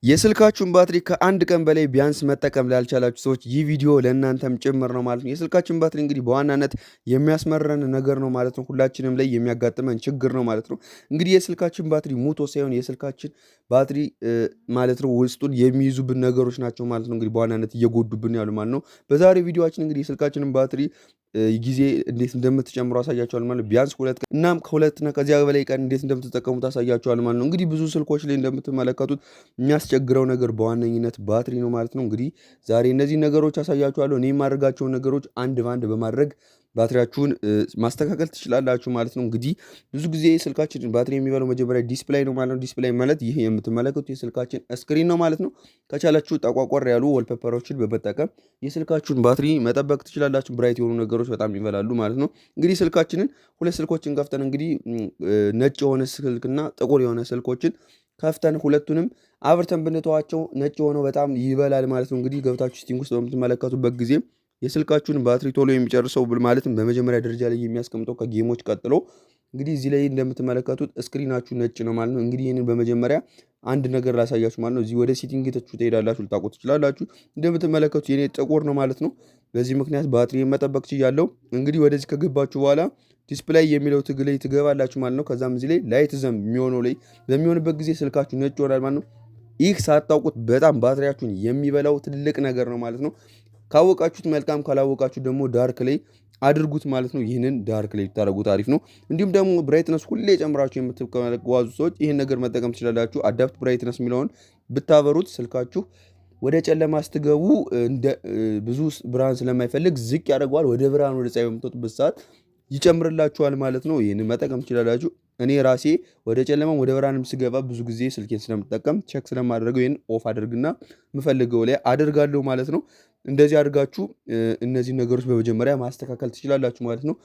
የስልካችሁን ባትሪ ከአንድ ቀን በላይ ቢያንስ መጠቀም ላልቻላችሁ ሰዎች ይህ ቪዲዮ ለእናንተም ጭምር ነው ማለት ነው። የስልካችን ባትሪ እንግዲህ በዋናነት የሚያስመረን ነገር ነው ማለት ነው። ሁላችንም ላይ የሚያጋጥመን ችግር ነው ማለት ነው። እንግዲህ የስልካችን ባትሪ ሙቶ ሳይሆን የስልካችን ባትሪ ማለት ነው ውስጡን የሚይዙብን ነገሮች ናቸው ማለት ነው። እንግዲህ በዋናነት እየጎዱብን ያሉ ማለት ነው። በዛሬው ቪዲዮአችን እንግዲህ የስልካችንን ባትሪ ጊዜ እንዴት እንደምትጨምሩ አሳያችኋለሁ ማለት ነው። ቢያንስ 2 ቀን እናም ከ2 እና ከዚያ በላይ ቀን እንዴት እንደምትጠቀሙት አሳያችኋለሁ ማለት ነው። እንግዲህ ብዙ ስልኮች ላይ እንደምትመለከቱት የሚያስቸግረው ነገር በዋነኝነት ባትሪ ነው ማለት ነው። እንግዲህ ዛሬ እነዚህ ነገሮች አሳያችኋለሁ። እኔ የማደርጋቸውን ነገሮች አንድ በአንድ በማድረግ ባትሪያችሁን ማስተካከል ትችላላችሁ ማለት ነው። እንግዲህ ብዙ ጊዜ ስልካችን ባትሪ የሚበላው መጀመሪያ display ነው ማለት ነው። Display ማለት ይህ የምትመለከቱት የስልካችን screen ነው ማለት ነው። ከቻላችሁ ጠቋቆር ያሉ wallpaper ኦችን በመጠቀም የስልካችሁን ባትሪ መጠበቅ ትችላላችሁ። Bright የሆኑ ነገሮች በጣም ይበላሉ ማለት ነው። እንግዲህ ስልካችንን ሁለት ስልኮችን ከፍተን እንግዲህ ነጭ የሆነ ስልክና ጥቁር የሆነ ስልኮችን ከፍተን ሁለቱንም አብርተን ብንተዋቸው ነጭ የሆነው በጣም ይበላል ማለት ነው። እንግዲህ ገብታችሁ setting ውስጥ በምትመለከቱበት ጊዜ የስልካችሁን ባትሪ ቶሎ የሚጨርሰው ማለትም በመጀመሪያ ደረጃ ላይ የሚያስቀምጠው ከ game ኦች ቀጥሎ እንግዲህ እዚህ ላይ እንደምትመለከቱት screen ኣችሁ ነጭ ነው ማለት ነው። እንግዲህ ይህንን በመጀመሪያ አንድ ነገር ላሳያችሁ ማለት ነው። እዚህ ወደ setting ትሄዳላችሁ፣ ልታውቁት ትችላላችሁ። እንደምትመለከቱት የኔ ጥቁር ነው ማለት ነው። በዚህ ምክንያት ባትሪ መጠበቅ ችያለሁ። እንግዲህ ወደዚህ ከገባችሁ በኋላ display የሚለው ትግ ላይ ትገባላችሁ ማለት ነው። ከዛም እዚህ ላይ light theme የሚሆነው ላይ በሚሆንበት ጊዜ ስልካችሁ ነጭ ይሆናል ማለት ነው። ይህ ሳታውቁት በጣም ባትሪያችሁን የሚበላው ትልቅ ነገር ነው ማለት ነው። ካወቃችሁት መልካም፣ ካላወቃችሁ ደግሞ dark ላይ አድርጉት ማለት ነው። ይህንን dark ላይ ብታደርጉት አሪፍ ነው። እንዲሁም ደግሞ brightness ሁሌ ጨምራችሁ የምትጓዙ ሰዎች ይህን ነገር መጠቀም ትችላላችሁ። Adapt brightness የሚለውን ብታበሩት ስልካችሁ ወደ ጨለማ ስትገቡ ብዙ ብርሃን ስለማይፈልግ ዝቅ ያደርገዋል። ወደ ብርሃን ወደ ፀሐይ በምትወጡበት ሰዓት ይጨምርላችኋል ማለት ነው። ይህንን መጠቀም ትችላላችሁ። እኔ ራሴ ወደ ጨለማም ወደ ብርሃንም ስገባ ብዙ ጊዜ ስልኬን ስለምጠቀም check ስለማደርገው ይህን off አድርግና የምፈልገው ላይ አደርጋለሁ ማለት ነው። እንደዚህ አድርጋችሁ እነዚህ ነገሮች በመጀመሪያ ማስተካከል ትችላላችሁ ማለት ነው።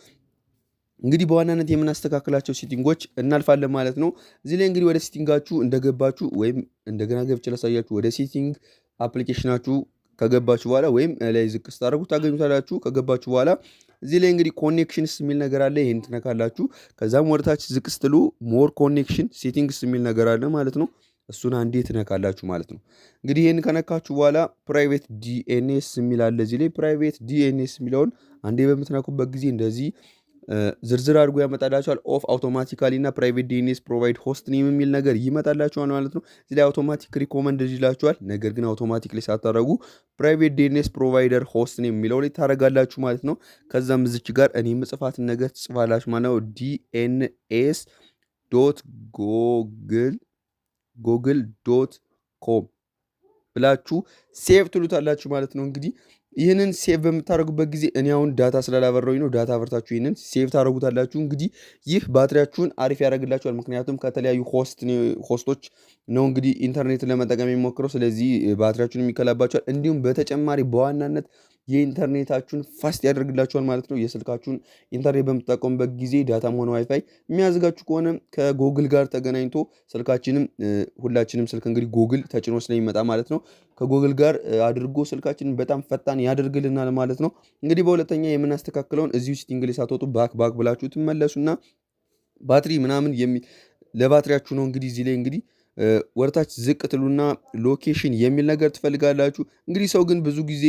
እንግዲህ በዋናነት የምናስተካክላቸው setting ኦች እናልፋለን ማለት ነው። እዚህ ላይ እንግዲህ ወደ setting ኣችሁ እንደገባችሁ ወይም እንደገና ገብቼ ላሳያችሁ፣ ወደ setting application ኣችሁ ከገባችሁ በኋላ ወይም ላይ ዝቅ ስታደርጉ ታገኙታላችሁ። ከገባችሁ በኋላ እዚህ ላይ እንግዲህ connections የሚል ነገር አለ። ይህን ትነካላችሁ። ከዛም ወደታች ዝቅ ስትሉ more connection settings የሚል ነገር አለ ማለት ነው። እሱን አንዴ ትነካላችሁ ማለት ነው። እንግዲህ ይህን ከነካችሁ በኋላ private DNS የሚል አለ። እዚህ ላይ private DNS የሚለውን አንዴ በምትነኩበት ጊዜ እንደዚህ ዝርዝር አድርጎ ያመጣላችኋል። Off automatically እና private DNS provide host name የሚል ነገር ይመጣላችኋል ማለት ነው። እዚህ ላይ automatic recommend ይላችኋል። ነገር ግን አውቶማቲክ ላይ ሳታደርጉ private DNS provider host name የሚለው ላይ ታደርጋላችሁ ማለት ነው። ከዛም እዚች ጋር እኔ የምጽፋትን ነገር ትጽፋላችሁ ማለት ነው። DNS.google google.com ብላችሁ save ትሉታላችሁ ማለት ነው። እንግዲህ ይህንን save በምታደርጉበት ጊዜ እኔ አሁን data ስላላበራሁኝ ነው። Data አብርታችሁ ይህንን save ታደርጉታላችሁ። እንግዲህ ይህ ባትሪያችሁን አሪፍ ያደርግላችኋል። ምክንያቱም ከተለያዩ host ኦች ነው እንግዲህ ኢንተርኔትን ለመጠቀም የሚሞክረው። ስለዚህ ባትሪያችሁን የሚከላባችኋል። እንዲሁም በተጨማሪ በዋናነት የኢንተርኔታችሁን fast ያደርግላችኋል ማለት ነው። የስልካችሁን ኢንተርኔት በምትጠቀሙበት ጊዜ data ም ሆነ ዋይፋይ የሚያዝጋችሁ ከሆነ ከጎግል ጋር ተገናኝቶ ስልካችንም ሁላችንም ስልክ እንግዲህ ጎግል ተጭኖ ስለሚመጣ ማለት ነው ከጎግል ጋር አድርጎ ስልካችንን በጣም ፈጣን ያደርግልናል ማለት ነው። እንግዲህ በሁለተኛ የምናስተካክለውን እዚሁ setting ላይ ሳትወጡ back back ብላችሁ ትመለሱና ባትሪ ምናምን ለባትሪያችሁ ነው። እንግዲህ እዚህ ላይ እንግዲህ ወደታች ዝቅ ትሉና location የሚል ነገር ትፈልጋላችሁ። እንግዲህ ሰው ግን ብዙ ጊዜ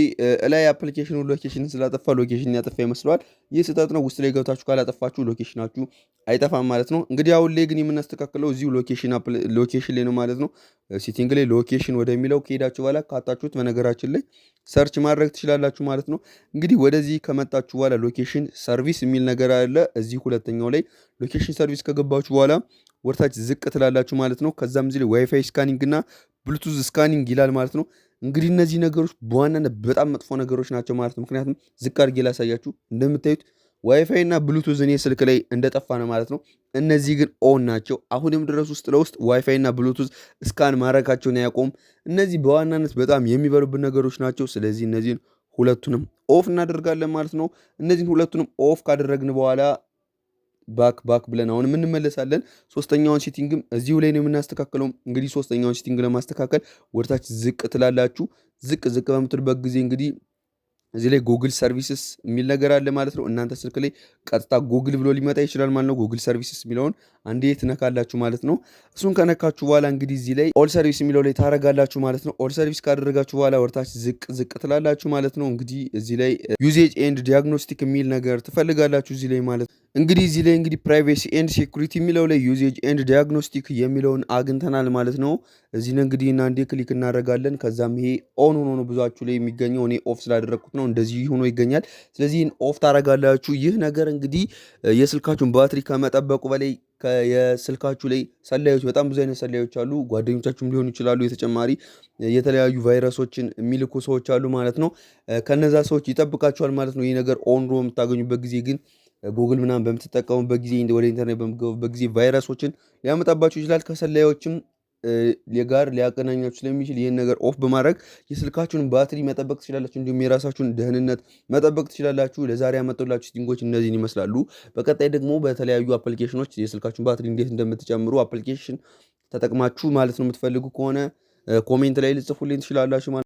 እላይ application ኑ location ስላጠፋ location ያጠፋ ይመስለዋል። ይህ ስህተት ነው። ውስጥ ላይ ገብታችሁ ካላጠፋችሁ location ኣችሁ አይጠፋም ማለት ነው። እንግዲህ አሁን ላይ ግን የምናስተካክለው እዚሁ location ላይ ነው ማለት ነው። Setting ላይ location ወደሚለው ከሄዳችሁ በኋላ ካጣችሁት በነገራችን ላይ search ማድረግ ትችላላችሁ ማለት ነው። እንግዲህ ወደዚህ ከመጣችሁ በኋላ location service የሚል ነገር አለ። እዚህ ሁለተኛው ላይ location service ከገባችሁ በኋላ ወደታች ዝቅ ትላላችሁ ማለት ነው። ከዛም እዚህ ላይ WiFi scanning እና Bluetooth scanning ይላል ማለት ነው። እንግዲህ እነዚህ ነገሮች በዋናነት በጣም መጥፎ ነገሮች ናቸው ማለት ነው። ምክንያቱም ዝቅ አድርጌ ላሳያችሁ፣ እንደምታዩት ዋይፋይ እና ብሉቱዝ እኔ ስልክ ላይ እንደጠፋ ነው ማለት ነው። እነዚህ ግን on ናቸው። አሁንም ድረስ ውስጥ ለውስጥ ዋይፋይ እና Bluetooth scan ማድረጋቸውን አያቆሙም። እነዚህ በዋናነት በጣም የሚበሉብን ነገሮች ናቸው። ስለዚህ እነዚህን ሁለቱንም off እናደርጋለን ማለት ነው። እነዚህን ሁለቱንም off ካደረግን በኋላ back back ብለን አሁንም እንመለሳለን። ሶስተኛውን setting ም እዚሁ ላይ ነው የምናስተካክለው። እንግዲህ ሶስተኛውን setting ለማስተካከል ወደታች ዝቅ ትላላችሁ። ዝቅ ዝቅ በምትሉበት ጊዜ እንግዲህ እዚህ ላይ Google services የሚል ነገር አለ ማለት ነው። እናንተ ስልክ ላይ ቀጥታ ጉግል ብሎ ሊመጣ ይችላል ማለት ነው። Google services የሚለውን አንዴ ትነካላችሁ ማለት ነው። እሱን ከነካችሁ በኋላ እንግዲህ እዚህ ላይ all service የሚለው ላይ ታረጋላችሁ ማለት ነው። All service ካደረጋችሁ በኋላ ወደታች ዝቅ ዝቅ ትላላችሁ ማለት ነው። እንግዲህ እዚህ ላይ usage and diagnostic የሚል ነገር ትፈልጋላችሁ እዚህ ላይ ማለት ነው። እንግዲህ እዚህ ላይ እንግዲህ privacy and security የሚለው ላይ usage and diagnostic የሚለውን አግኝተናል ማለት ነው። እዚህ እንግዲህ እና አንዴ click እናደርጋለን። ከዛም ይሄ on ሆኖ ነው ብዙዎቻችሁ ላይ የሚገኘው፣ እኔ off ስላደረግኩት ነው እንደዚህ ሆኖ ይገኛል። ስለዚህ off ታደርጋላችሁ። ይህ ነገር እንግዲህ የስልካችሁን ባትሪ ከመጠበቁ በላይ የስልካችሁ ላይ ሰላዮች፣ በጣም ብዙ አይነት ሰላዮች አሉ። ጓደኞቻችሁም ሊሆኑ ይችላሉ። የተጨማሪ የተለያዩ ቫይረሶችን የሚልኩ ሰዎች አሉ ማለት ነው። ከነዛ ሰዎች ይጠብቃችኋል ማለት ነው። ይህ ነገር on ሆኖ የምታገኙበት ጊዜ ግን ጉግል ምናምን በምትጠቀሙበት ጊዜ፣ ወደ ኢንተርኔት በምትገቡበት ጊዜ ቫይረሶችን ሊያመጣባችሁ ይችላል። ከሰላዮችም ጋር ሊያገናኛችሁ ስለሚችል ይህን ነገር off በማድረግ የስልካችሁን ባትሪ መጠበቅ ትችላላችሁ። እንዲሁም የራሳችሁን ደህንነት መጠበቅ ትችላላችሁ። ለዛሬ ያመጣሁላችሁ setting ኦች እነዚህን ይመስላሉ። በቀጣይ ደግሞ በተለያዩ application ኖች የስልካችሁን ባትሪ እንዴት እንደምትጨምሩ application ተጠቅማችሁ ማለት ነው የምትፈልጉ ከሆነ comment ላይ ልትጽፉልኝ ትችላላችሁ ማለት።